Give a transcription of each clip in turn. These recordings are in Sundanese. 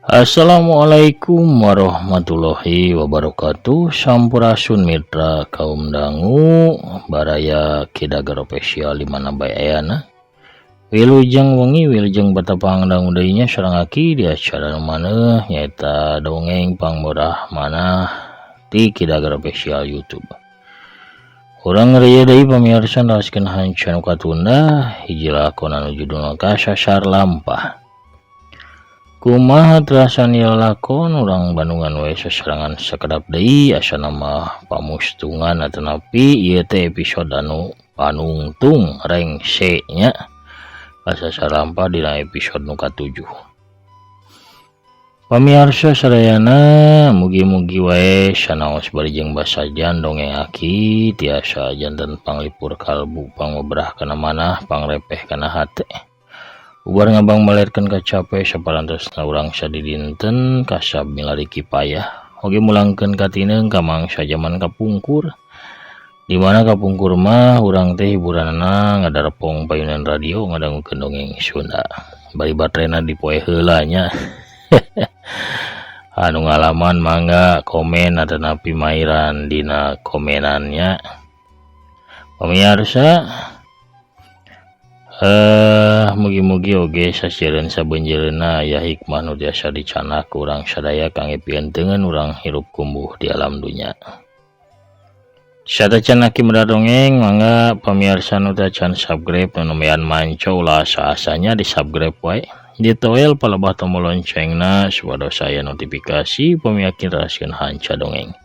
Assalamualaikum warahmatullahi wabarakatuh. Sampurasun mitra kaum dangu baraya Kidager Official di mana bae ayana. Wilujeng wengi wilujeng batepang dangu deui nya sareng aki di acara nu maneuh nyaeta dongeng pangmurah manah ti Kidager Official YouTube. Urang reuyeum deui pamirsa neraskeun hanca nu katunda hiji lakon anu judulna Kasasar Lampah. Kumaha terasan ieu lalakon urang Bandungan wae sasarengan sakedap deui asana mah pamustungan atanapi ieu teh episode anu panungtung rengse nya Kasasar Lampah dina episode nu katujuh. Pamiarsa sadayana mugi-mugi wae sanaos bari jeung basajan dongeng aki tiasa janten panglipur kalbu pangobrah kana manah pangrepeh kana hate. Ubar ngabang malerkeun kacape saparantosna urang sadidinten kasab milari kipayah oge mulangkeun katineung ka mangsa jaman kapungkur. Di mana kapungkur mah urang teh hiburanana ngadarepong payunan radio ngadangukeun dongeng Sunda. Bari baterena dipoe heula nya. Anu ngalaman mangga komen atanapi mairan dina komenannya. Pamiarsa mugi-mugi oge sasieureun sabeunjeureunna aya hikmah nu tiasa dicanak ku urang sadaya kangge pientengeun urang hirup kumbuh di alam dunya. Satacan aki medar dongeng mangga pamiarsa nu teu acan subscribe nu nembean manco ulah asa-asanya di subscribe wae. Ditoel palebah tombol loncengna supados aya notifikasi upami aki neraskeun hanca dongeng.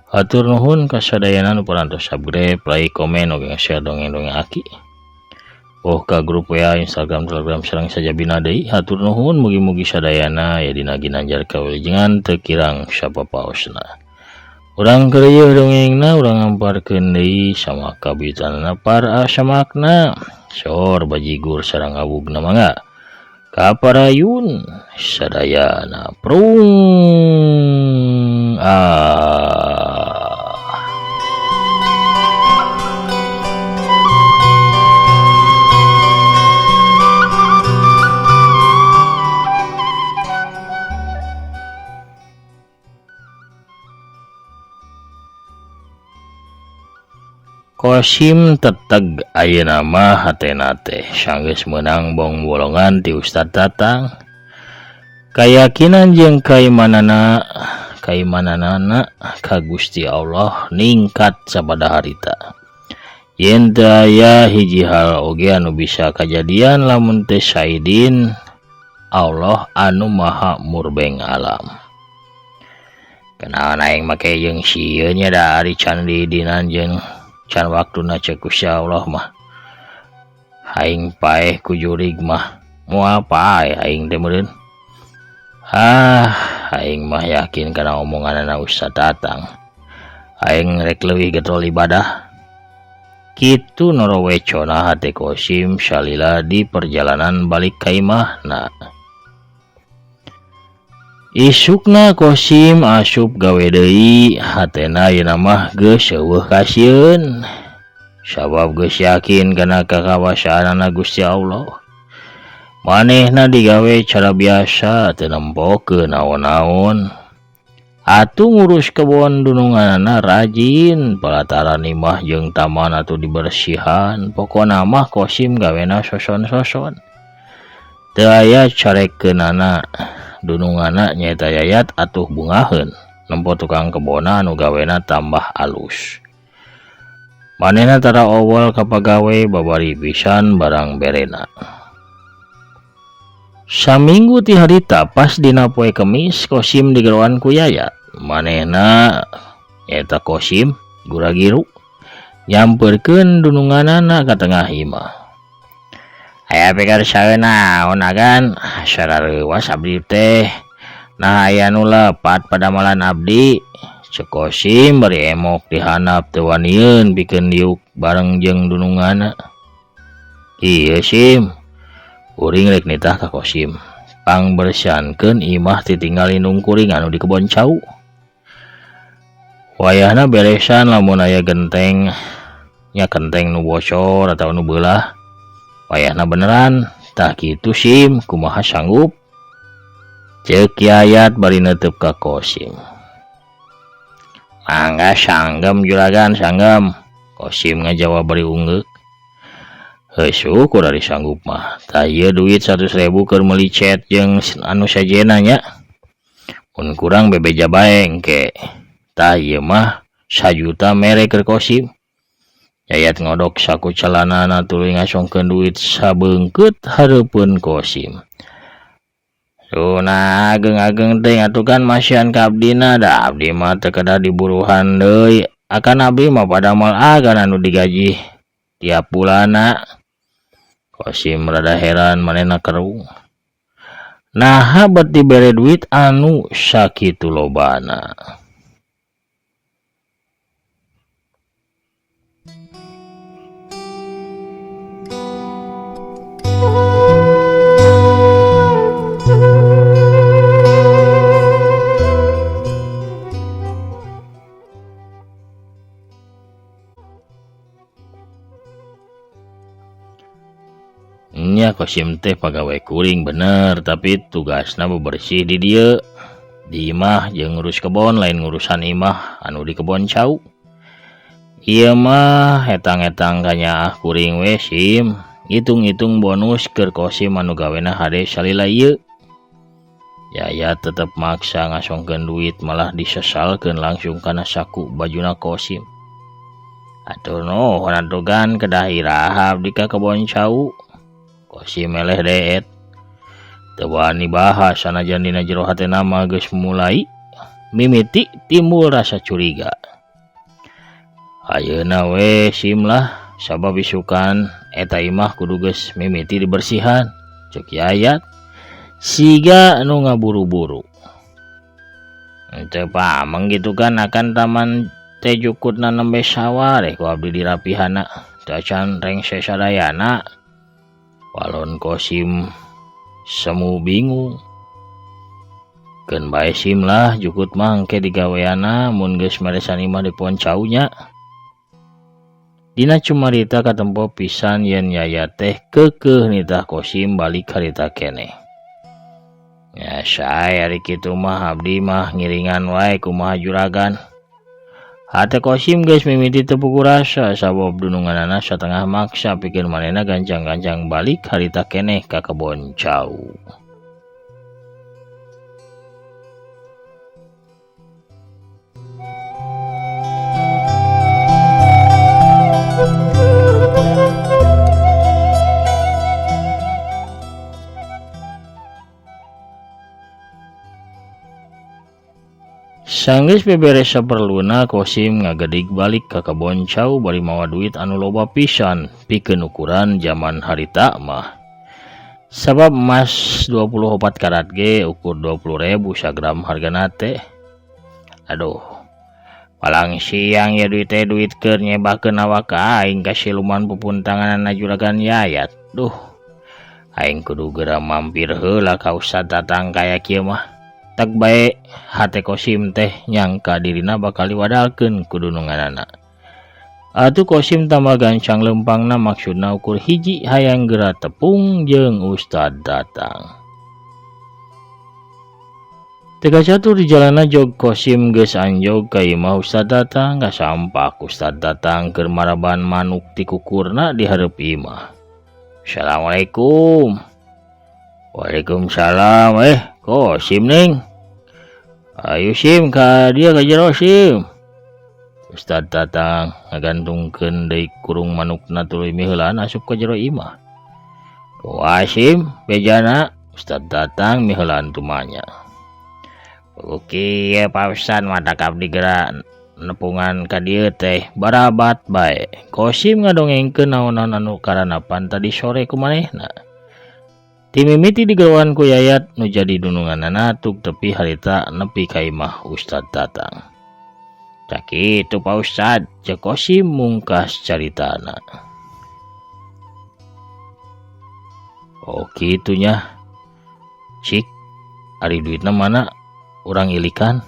Hatur nuhun ka sadayana nu parantos subscribe, like, komen oge share dongeng-dongeng aki. Oh ka grup WA, Instagram, Telegram sareng sajabina deui. Hatur nuhun mugi-mugi sadayana aya dina ginanjar kawilujengan teu kirang sapapaosna. Urang keur dongengna urang ngamparkeun deui sama kabuyutanana para samakna. Sor bajigur sareng awugna mangga. Kaparayun sadayana prung ah. Kosim teteg ayeuna mah hatena teh sanggeus meunang bong bolongan ti Ustad Tatang. Kayakinan jeung kaimananana ka Gusti Allah ningkat sabada harita. Yen teu aya hiji hal oge anu bisa kajadian lamun teu saidin Allah anu Maha Murbeng alam. Kenaon aing make jeung sieun nya da ari can diidinan jeung can waktuna ceuk Gusti Allah mah. Aing paeh ku jurig mah moal paeh aing teh meureun. Ah, aing mah yakin kana omonganana Ustad Tatang. Aing rek leuwih getol ibadah. Kitu norowecona hate Kosim salila di perjalanan balik ka imahna. Isukna Kosim asup gawe deui hatena ayeuna mah geus eueuh kasieun. Sabab geus yakin kana kakawasaanana Gusti Allah. Manehna digawe cara biasa teu nempokeun naon-naon. Atuh ngurus kebon dununganana rajin, palataran imah jeung taman atuh dibersihan. Pokona mah Kosim gawena soson-soson. Teu aya carekeunana. Dunungana nyaeta Yayat atuh bungaheun nempo tukang kebona anu gawena tambah alus. Manehna tara owol ka pagawe babari pisan barang berena. Saminggu ti harita pas dina poe Kemis Kosim digeroan ku Yayat. Manehna nyaeta Kosim gura-giru nyamperkeun dununganana ka tengah imah. Aya pikir saeun naon agan sarareuwas abdi teh. Nah aya nu lepat padamalan abdi. Ceuk Kosim bari emok dihandap teu wanieun pikeun diuk bareng jeung dununganna. Ieu Sim, kuring rek nitah ka Kosim pangbersihankeun imah titinggal indung kuring anu di kebon cau. Wayahna beresan lamun aya genteng nya kenteng nu bocor atawa nu beulah. Wayahna beneran tah kitu Sim kumaha sanggup. Ceuk Yayat bari neuteub ka Kosim. Mangga sanggem juragan sanggem. Kosim ngajawab bari unggeuk. Heuh syukur ari sanggup mah. Tah ieu duit 100.000 keur meuli cet jeung anu sejenna nya. Mun kurang bebeja bae engke. Tah ieu mah 1 juta mere keur Kosim. Yayat ngodok saku celanana tuluy ngasongkeun duit sabeungkeut hareupeun Kosim. Nah ageng-ageng teh atuh kan masihan ka abdina da abdi mah teu kedah diburuhan deui. Akan abdi mah padamel agan anu digaji tiap bulanna. Kosim rada heran manehna kerung. Naha bet dibere duit anu sakitu lobana. Nya Kosim teh pagawe kuring bener tapi tugasna bebersih di dieu. Di imah jeung ngurus kebon lain ngurusan imah anu di kebon cau. Ieu mah etang-etang kanyaah kuring we Sim. Ngitung-ngitung bonus keur Kosim anu gawena hade salila ieu. Yayat tetep maksa ngasongkeun duit malah disesalkeun langsung kana saku bajuna Kosim. Atuh nuhun atuh gan kedah iraha abdi ka kebon cau. Kosim meleh deet. Teu wani bahas sanajan dina jero hatena mah geus mulai mimiti timbul rasa curiga. Ayeuna we Sim lah sabab isukan eta imah kudu geus mimiti dibersihan. Ceuk Yayat siga nu ngaburu-buru. Teu pameng gitu kan akan taman teh jukutna nembe sawah ku abdi dirapihana teu acan rengse sadayana. Walon Kosim semu bingung. Keun bae Sim lah jukut mah engke digaweana mun geus meresan imah di pohon cau nya. Dina cumarita katempo pisan yen Yayat teh keukeuh nitah Kosim balik harita keneh. Nya sae ari kitu mah abdi mah ngiringan wae kumaha juragan. Hate Kosim geus mimiti teu puguh rasa sabab dununganana satengah maksa pikeun manehna gancang-gancang balik harita keneh ka kebon cau. Sanggeus beberes saperluna Kosim ngagedig balik ka kebon cau bari mawa duit anu loba pisan pikeun ukuran jaman harita mah. Sabab emas 24 karat ge ukur 20.000 sagram hargana teh. Aduh, palang siang ya duit teh duit keur nyebakeun awak ka aing ka siluman pupuntanganana juragan Yayat. Duh, aing kudu geura mampir heula ka Ustad Tatang kaya kieu mah. Tak bae hate Kosim teh nyangka dirina bakal diwadalkeun ku dununganana. Atuh Kosim tambah gancang lempangna maksudna ukur hiji hayang geura tepung jeung Ustad Tatang. Teu kacatur di jalanna jog Kosim geus anjog ka imah Ustad Tatang kasampak Ustad Tatang keur maraban manuk ti kukurna di hareup imah. Assalamualaikum. Waalaikumsalam. Kosim ning. Ayo Sim ka dia ka jero Sim. Ustad Tatang ngagantungkeun deui kurung manukna tuluy miheulaan asup ka jero imah. Wah Sim bejana Ustad Tatang miheulaan tumanya. Oke Pak Ustad mata abdi geura nepungan ka dieu teh barabat bae. Kosim ngadongengkeun naon-naon anu karanapan tadi sore ku manehna. Ti mimiti digawean ku Yayat nu jadi dununganana tug tepi harita nepi ka imah Ustad Tatang. Sakitu Pak Ustad, ceuk Kosim mungkas caritana. Oh kitu nya. Cik, ari duitna mana? Urang ilikan.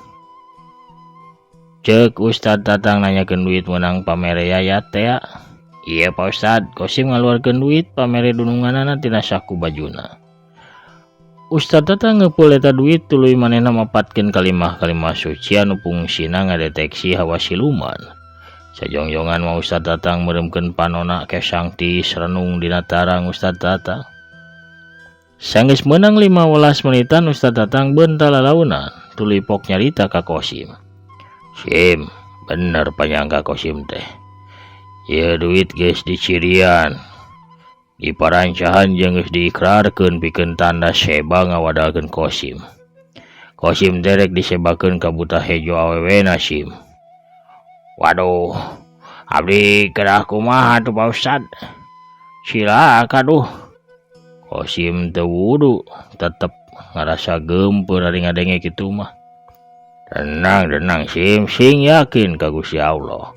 Ceuk Ustad Tatang nanyakeun duit meunang pamere Yayat teh. Iya Pak Ustad, Kosim ngaluarkeun duit pamere dununganana tina saku bajuna. Ustad Tatang ngeupul eta duit tuluy manehna mapatkeun kalimah-kalimah suci anu fungsina ngadeteksi hawa siluman. Sajongjongan mah Ustad Tatang meureumkeun panona kesang tiis renung dina tarang Ustad Tatang. Sanggeus meunang 15 menitan Ustad Tatang beunta lalaunan tuluy pok nyarita ka Kosim. Sim, bener panyangka Kosim teh. Ieu duit geus dicirian. Diparancahan jeung geus diikrarkeun pikeun tanda seba ngawadalkeun Kosim. Kosim teh rek disebakeun ka buta hejo awewena Sim. Waduh, abdi kedah kumaha tuh Pak Ustad? Cilaka duh. Kosim teu wudu, tetep ngarasa geumpeur ari ngadenge kitu mah. Tenang, tenang Sim, sing yakin ka Gusti Allah.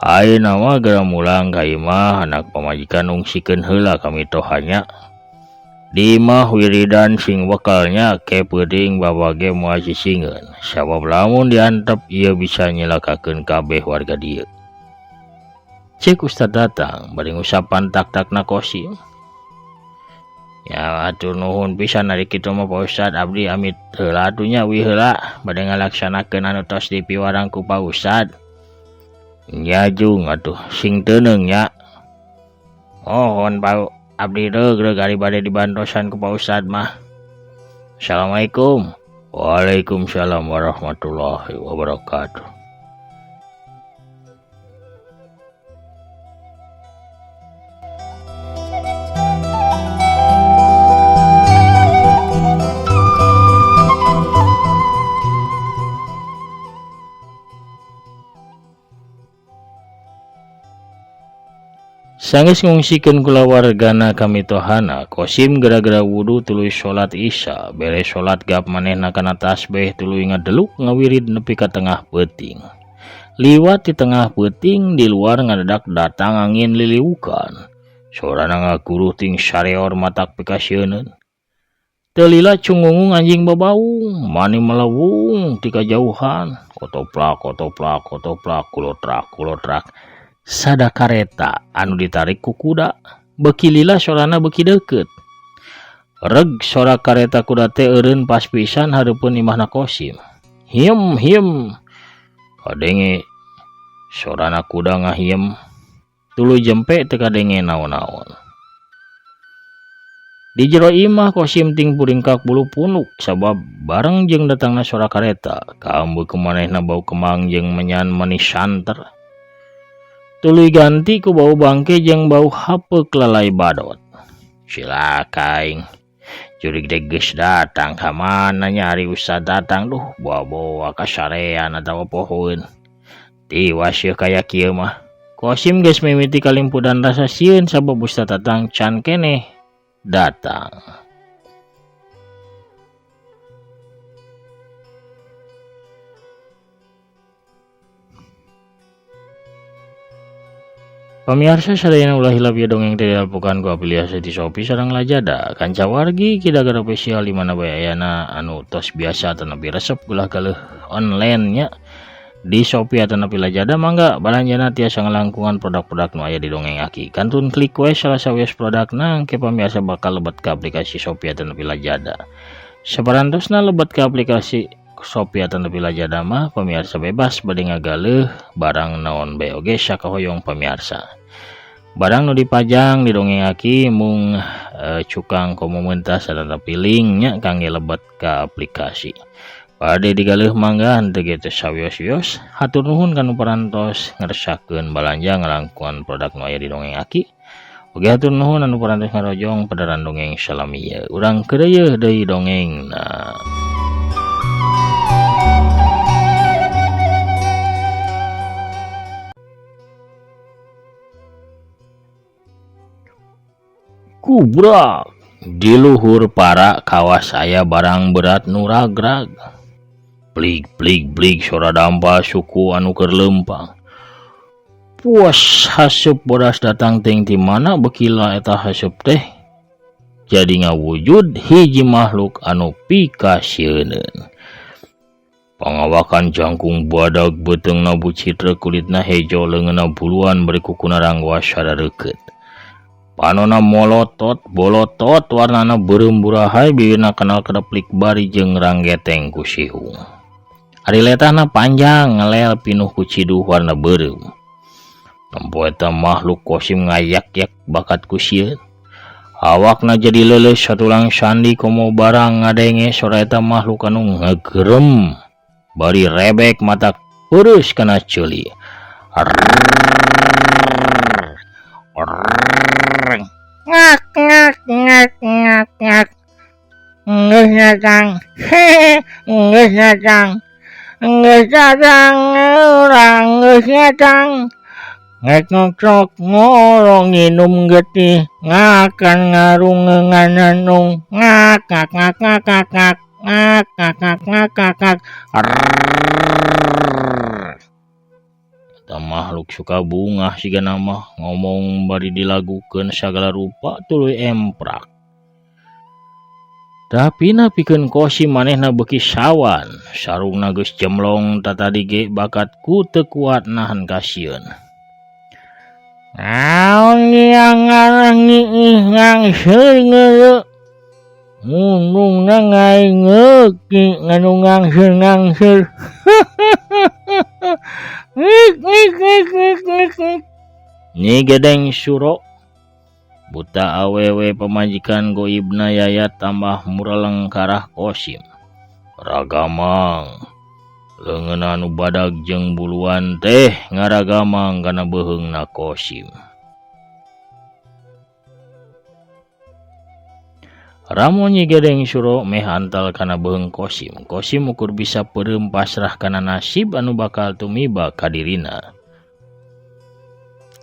Ayeuna mah geura mulang ka imah anak pamajikan ungsikeun heula ka mitohanya. Di imah wiridan sing bekalnya ke peuting babage moal cicingeun. Sabab lamun diantep ieu bisa nyilakakeun kabeh warga dieu. Cek Ustad Tatang bari ngusapan tak-takna Kosim. Ya atur nuhun pisan ari kitu mah Pak Ustad, abdi amit heula atuh nya wi heula bade ngalaksanakeun anu tos dipiwarang ku Pak Ustad. Nya jung atuh sing teuneung nya. Mohon Pak, abdi reug-reug ari bade dibantosan ku Pak Ustad mah. Assalamualaikum. Waalaikumsalam warahmatullahi wabarakatuh. Sanggeus ngungsikeun kulawargana ka mitohana, Kosim gara-gara wudu tuluy salat Isya, beres salat gap manehna kana tasbih tuluy ngadeluk ngawirid nepi ka tengah peuting. Liwat di tengah peuting di luar ngadadak datang angin liliwukan. Sorana ngaguruh ting sareor matak pikasieuneun. Teu lila cungungung anjing babaung, mani melewung ti kajauhan, kotoplak kotoplak kotoplak kulotrak kulotrak. Sada kareta anu ditarik ku kuda, beuki lila sorana beuki deukeut. Reg sora kareta kuda teh eureun pas pisan hareupeun imahna Kosim. Hiem hiem kadenge sorana kuda ngahiem, tuluy jempe teu kadenge naon-naon. Di jero imah Kosim ting puringkak bulu punuk sabab bareng jeung datangna sora kareta, kaambeuk manehna bau kemang jeung menyan manis santer. Tuluy ganti ku bau bangke jeung bau hapeuk lalai badot. Cilaka aing. Jurig teh geus datang ka mana nya ari Ustad datang duh boa-boa ka sarean atawa pohoeun. Tiwas yeuh kaya kieu mah. Kosim geus mimiti kalimpudan rasa sieun sabab Ustad datang can keneh datang. Pamiarsa sadayana ulah hilap ieu dongeng teh dilapokan ku afiliasi ti Shopee sareng Lazada. Kanca wargi Kidagar Official di mana bae ayana anu tos biasa atanapi resep gulah galeuh online nya di Shopee atanapi Lazada mangga balanjana tiasa ngalangkungan produk-produk nu aya di dongeng aki. Kantun klik we salah sawios produkna engke pamiarsa bakal lebet ka aplikasi Shopee atanapi Lazada. Saparantosna lebet ka aplikasi Shopee atanapi Lazada mah pamiarsa bebas bade ngagaleuh barang naon bae oge sakahoyong pamiarsa. Barang nu dipajang di dongeng aki mung cukang komo mentas atanapi link nya kangge lebet ka aplikasi. Bade digaleuh mangga henteu ge teu sawios-wios. Hatur nuhun kanu parantos ngersakeun balanja ngalangkungan produk nu aya di dongeng aki. Oge hatur nuhun anu parantos ngarojong padaran dongeng salami ieu. Urang keureuyeun deui dongengna. Kubrak di luhur para kawas aya barang berat nu ragrag. Plig plig plig sora dampa suku anu keur leumpang. Puas haseup bodas datang ting ti mana bekila eta haseup teh jadi ngawujud hiji makhluk anu pikasieuneun. Pangawakan jangkung badag beuteungna bucitra kulitna hejo leungeunna buluan bari kukuna ranggoas sarareukeut. Panona molotot bolotot warnana beureum burahay bibirna kanal kedeplik bari jeung ranggeteng ku sihung. Ari letahna panjang ngelel pinuh ku ciduh warna beureum. Nempo eta makhluk Kosim ngayak-yak bakat ku sieun. Awakna jadi leuleus satulang sandi komo barang ngadenge sora eta makhluk anu ngegerem bari rebek mata peurus kana ceuli. Ngak ngak ngak ngak ngak. Geus datang. Hehe, geus datang. Geus datang urang geus datang. Ngek ngocok ngorong nginum getih ngakan ngarungeungan nung ngak ngak ngak ngak ngak ngak ngak ngak ngak ngak ngak ngak. Eta makhluk suka bungah sigana mah ngomong bari dilagukeun sagala rupa tuluy emprak. Tapi na pikeun Kosim manehna beuki sawan, sarungna geus jemlong tatadi ge bakat ku teu kuat nahan kasieun. Naon yang ngarang ngiih ngangseur ngeuleuh. Mundungna ngaingeuk nganu ngangseur-ngangseur. Ngik ngik ngik ngik ngik ngik. Nyi Gedeng Suro buta awewe pamajikan goibna Yayat tambah mureleng karah Kosim. Ragamang leungeunna anu badag jeung buluan teh ngaragamang kana beuheungna Kosim. Ramon Nyi Gedeng Suro meh antal kana beuheung Kosim. Kosim ukur bisa peureum pasrah kana nasib anu bakal tumiba ka dirina.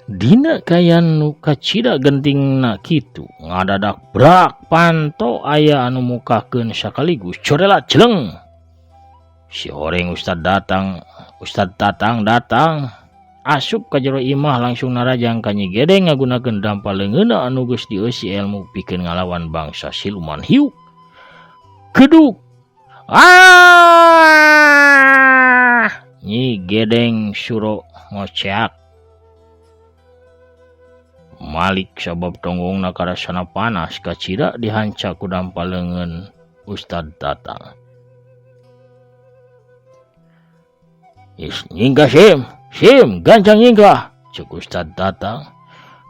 Dina kayan nu kacida gentingna kitu ngadadak brak panto aya anu mukakeun sakaligus corela celeng. Si horeng Ustad Tatang datang asup ka jero imah langsung narajang ka Nyi Gedeng ngagunakeun dampa leungeunna anu geus dieusi ilmu pikeun ngalawan bangsa siluman hiu. Keduk. Ah! Nyi Gedeng Suro ngoceak. Malik sabab tonggongna karasana panas kacida dihanca ku dampa leungeun Ustad Tatang. Is nyingkah Sim, Sim gancang nyingkah, cek Ustad Tatang.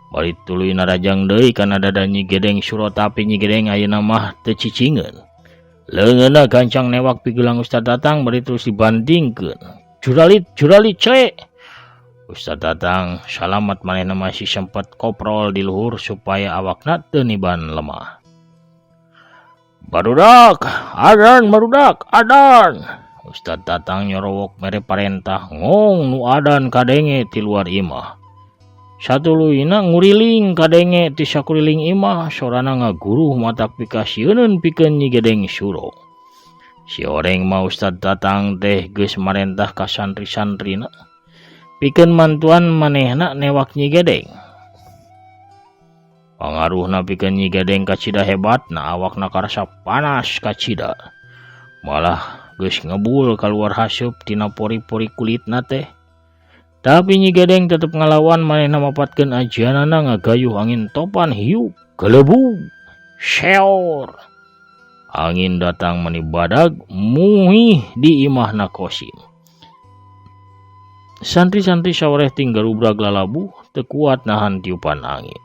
Bari tuluy narajang deui kana dada Nyi Gedeng Suro tapi Nyi Gedeng ayeuna mah teu cicingeun. Leungeunna gancang newak pigelang Ustad Tatang bari terus dibandingkeun. Juralit juralit cek. Ustad Tatang salamat manehna masih sempat koprol di luhur supaya awakna teu niban lemah. Barudak, adan barudak, adan. Ustad Tatang nyorowok mere parentah ngong nu adan kadenge ti luar imah. Satuluyna nguriling kadenge ti sakuriling imah sorana ngaguruh matak pikasieuneun pikeun Nyi Gedeng Suro. Si oreng mah Ustad Tatang teh geus marentah ka santri-santrina pikeun mantuan manehna newak Nyi Gedeng. Pangaruhna pikeun Nyi Gedeng kacida hebatna awakna karasa panas kacida. Malah geus ngebul kaluar haseup tina pori-pori kulitna teh. Tapi Nyi Gedeng tetep ngalawan manehna mapatkeun ajianana ngagayuh angin topan hiu gelebug seor. Angin datang meni badag muih di imahna Kosim. Santri-santri sawareh tinggal ubrag lalabuh teu kuat nahan tiupan angin.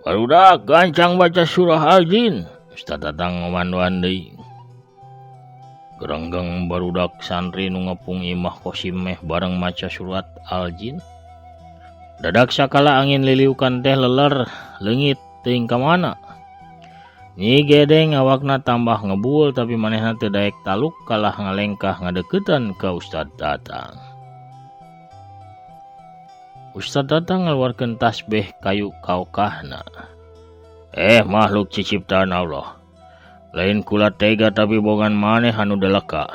Barudak gancang baca surah Al-Jin. Ustad Tatang ngomandoan deui. Gerenggeng barudak santri nu ngepung imah Kosim meh bareng maca surat Al-Jin. Dadak sakala angin liliukan teh leler leungit teuing ka mana. Nyi Gedeng awakna tambah ngebul tapi manehna teu daek taluk kalah ngalengkah ngadeuketan ka Ustad Tatang. Ustad Tatang ngaluarkeun tasbih kayu kaokahna. Makhluk ciciptaan Allah. Lain kula tega tapi bogan maneh anu deleka.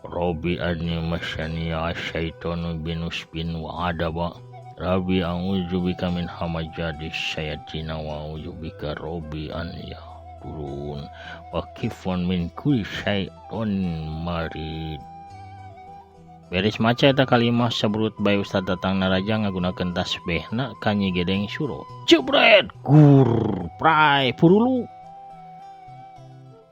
Robi anni masyaniya asyaitonu binus bin wa adaba. Rabbi a'udzubika min hamajati syayatin wa a'udzubika rabbi an yahdurun wa kifwan min kulli syaiton marid. Beres maca eta kalimah sabrut bae Ustad Tatang Naraja ngagunakeun tasbehna ka Nyi Gedeng Suro. Jebret gur prai purulu.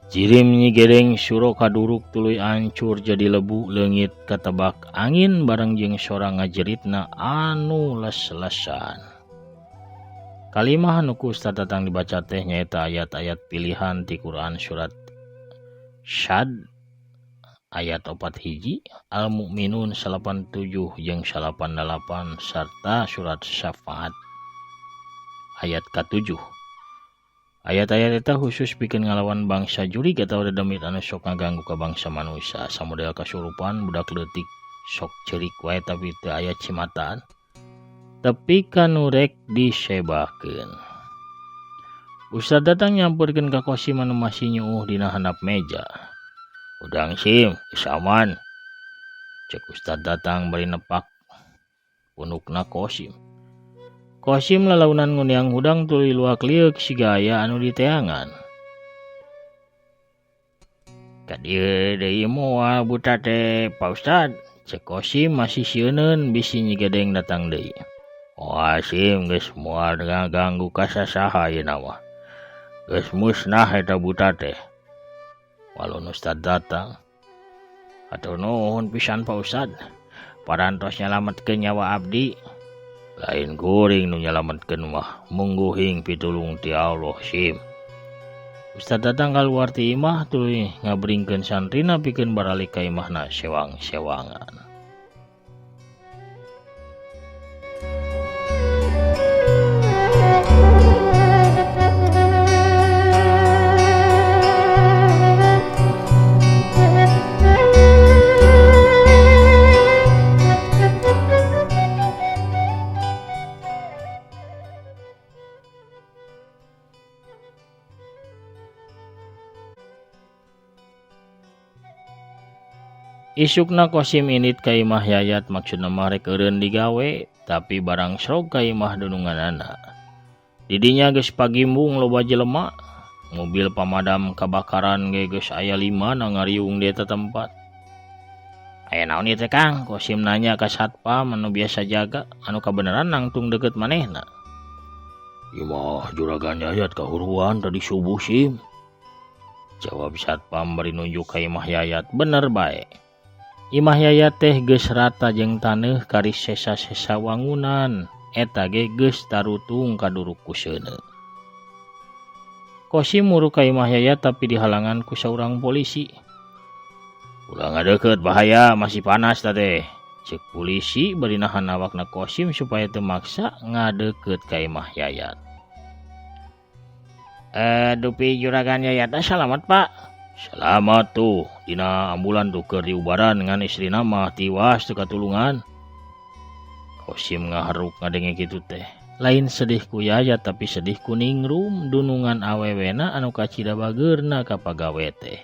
Jirim Nyi Gedeng Suro kaduruk tuluy ancur jadi lebu leungit katebak angin bareng jeung sora ngajeritna anu les-lesan. Kalimah anu ku Ustad Tatang dibaca teh nyaeta ayat-ayat pilihan ti Quran surat Syad ayat 41, Al-Mu'minun 87 jeung 88 sarta surat Syafaat ayat ka-7. Ayat-ayat eta khusus pikeun ngalawan bangsa jurig atawa dedemit anu sok ngaganggu ka bangsa manusia. Samodel kasurupan budak leutik sok ceurik wae tapi teu aya cimataan. Tepi ka nu rek disebakeun. Ustad Datang nyamperkeun ka Kosim anu masih nyuuh dina handap meja. Udang sim, isaman. Cek Ustad Datang bari nepak punukna Kosim. Kosim lalaunan nguniang hudang tuluy luak lieuk siga aya anu diteangan. Ka dieu deui moal buta teh Pak Ustad. Cek Kosim masih sieuneun bisi Nyi Gedeng datang deui. Moal sim geus moal ngaganggu ka sasaha ayeuna mah. Geus musnah eta buta teh. Walun Ustad Datang. Hatur nuhun pisan Pak Ustad. Parantos nyalametkeun nyawa abdi. Lain kuring nu nyalametkeun mah mungguhing pitulung ti Allah sim. Ustad Datang kaluar ti imah tuluy ngabringkeun santrina pikeun baralik ka imahna sewang-sewangan. Isukna Kosim indit ka imah Yayat maksudna mah rek eureun digawe, tapi barang srog ka imah dununganana. Didinya geus pagimbung loba jelema, mobil pamadam kabakaran ge geus aya 5 na ngariung di eta tempat. Aya naon ieu teh Kang? Kosim nanya ka satpam anu biasa jaga, anu kabeneran nangtung deukeut manehna. Imah juragan Yayat kahuruan tadi subuh sim. Jawab satpam bari nunjuk ka imah Yayat, bener bae. Imah Yayat teh geus rata jeung taneuh karis sesa-sesa wangunan, eta ge geus tarutung kaduruk ku seuneu. Kosim muruk ka imah Yayat tapi dihalangan ku saurang polisi. Ulah ngadeukeut bahaya masih panas ta teh. Cek polisi bari nahan awakna Kosim supaya teu maksa ngadeukeut ka imah Yayat. Dupi juragan Yayat salamat Pak. Selamat tuh, dina ambulan tuh keur diubaran ngan istrina mah tiwas teu katulungan. Kosim ngaharuk ngadenge kitu teh. Lain sedih ku Yayat tapi sedih ku ningrum dunungan awewena anu kacida bageurna ka pagawe teh.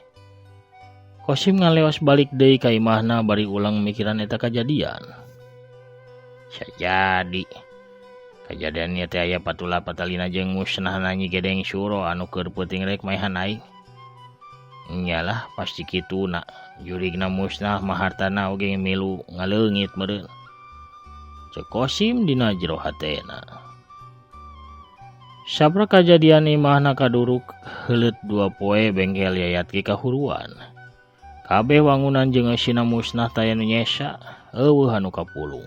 Kosim ngaleos balik deui ka imahna bari ulang mikiran eta kajadian. Sajadi kajadian ieu teh aya patula patalina jeung musnahna Nyi Gedeng Suro anu keur peuting rek maehan aing. Nyalah pasti kitu na jurigna musnah mahartana oge milu ngaleungit meureun. Cek Kosim dina jero hatena. Sabra kajadian imahna kaduruk heuleut 2 poe bengkel Yayat ge kahuruan. Kabeh wangunan jeung eusina musnah taya nu nyesa, eueuh anu kapulung.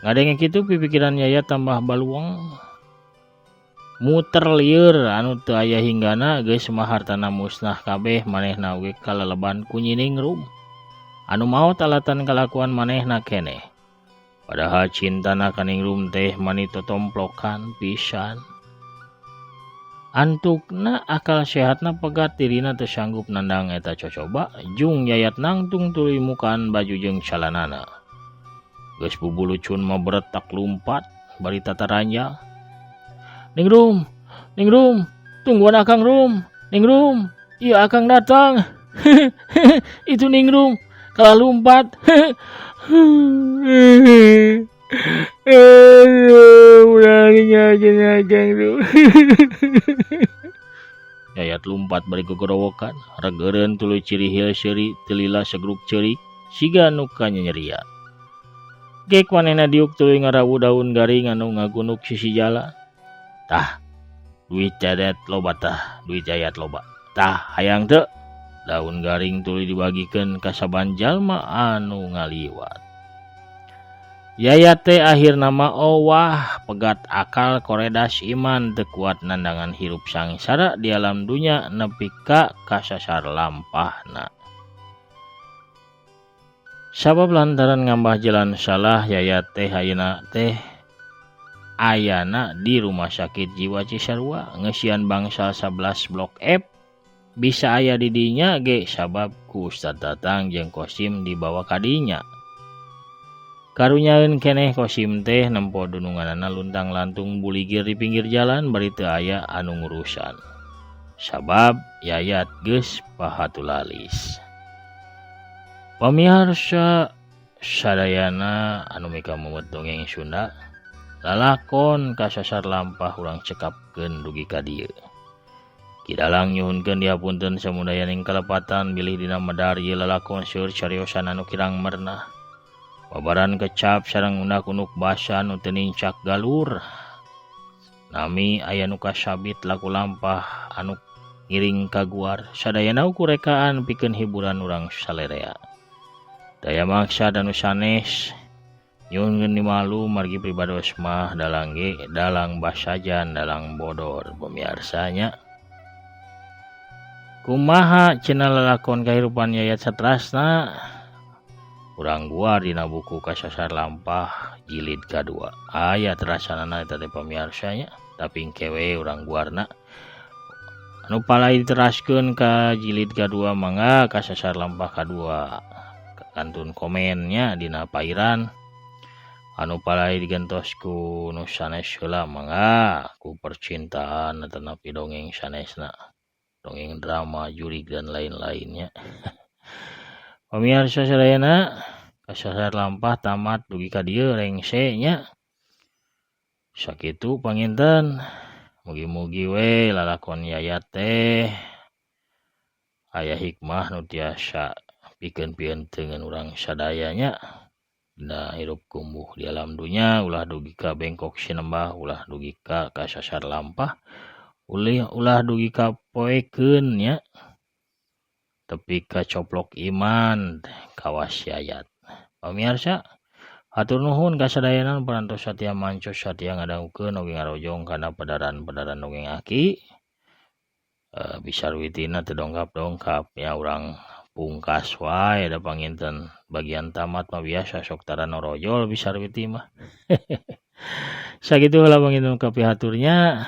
Ngadenge kitu pipikiran Yayat tambah baluang. Muter lieur anu teu aya hinggana geus mah hartana musnah kabeh manehna oge kaleleban ku Nyi Ningrum. Anu maot alatan kalakuan manehna keneh. Padahal cintana ka Ningrum teh mani totomplokan pisan. Antukna akal sehatna pegat dirina teu sanggup nandang eta cocoba jung Yayat nangtung tuluy mukaan baju jeung calanana. Geus bubulucun mah beretak lumpat bari tataranja. Ningrum, Ningrum, tungguan akang Rum, Ningrum, iya akang datang. Itu Ningrum, kalah lumpat. Yayat lumpat bari gogorowokan, regeureun tuluy cirihil seuri teu lila segruk ceurik siga nu kanyanyerian. Gek manehna diuk tuluy ngarawu daun garing anu ngagunuk sisi jalan. Tah, duit Yayat loba tah, duit Yayat loba. Tah, hayang teu? Daun garing tuluy dibagikeun ka saban jalma anu ngaliwat. Yayat teh akhirna mah owah pegat akal koredas iman teu kuat nandangan hirup sangsara di alam dunya nepi ka kasasar lampahna. Sabab lantaran ngambah jalan salah Yayat teh ayeuna teh ayana di rumah sakit jiwa Cisarua ngeusian bangsal 11 blok F bisa aya di dinya ge sabab ku Ustad Tatang jeung Kosim dibawa ka dinya. Karunyaeun keneh Kosim teh nempo dununganana luntang-lantung buligir di pinggir jalan bari teu aya anu ngurusan. Sabab Yayat geus pahatulalis. Pamiarsa sadayana anu mikamuwet dongeng Sunda, lalakon kasasar lampah urang cekapkeun dugi ka dieu. Ki Dalang nyuhunkeun dihapunten samudayaning kalepatan bilih dina medar ieu lalakon seueur cariosan anu kirang merenah. Babaran kecap sareng undak-unduk basa nu teu nincak galur. Nami aya nu kasabit laku lampah anu ngiring kaguar sadayana ukur rekaan pikeun hiburan urang salerea. Daya maksa dan sanes nyuhunkeun dimalu margi pribados mah dalang ge dalang basajan dalang bodor pamiarsanya. Kumaha cenah lalakon kahirupan Yayat satrasna? Urang guar dina buku Kasasar Lampah jilid kadua. Aya terasanana eta teh pamiarsanya, tapi engke we urang guarna. Anu palai diteraskeun ka jilid kadua mangga Kasasar Lampah kadua. Kantun komennya dina pairan. Anu palai digentos ku nu sanes heula mangga ku percintaan atanapi dongeng sanesna. Dongeng drama, jurig dan lain-lainnya. Pamiarsa sadayana, Kasasar Lampah tamat dugi ka dieu rengse nya. Sakitu panginten, mugi-mugi we lalakon Yayat teh aya hikmah nu tiasa pikeun pienteungeun urang sadaya nya. Dina hirup kumbuh di alam dunya ulah dugi ka bengkok sinembah, ulah dugi ka kasasar lampah, ulah dugi ka poekeun nya. Tepi ka coplok iman kawas Yayat. Pamiarsa, hatur nuhun ka sadayana parantos satia mancos satia ngadangukeun oge ngarojong kana pedaran-pedaran dongeng aki. Bisarwitina teu dongkap-dongkap nya urang pungkas wae da panginten bagian tamat mah biasa sok tara norojol bisarwiti mah. Sakitu heula panginten kapihaturnya,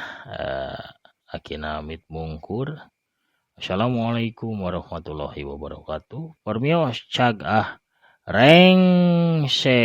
akina amit mungkur. Assalamualaikum warahmatullahi wabarakatuh. Permios cag ah rengse.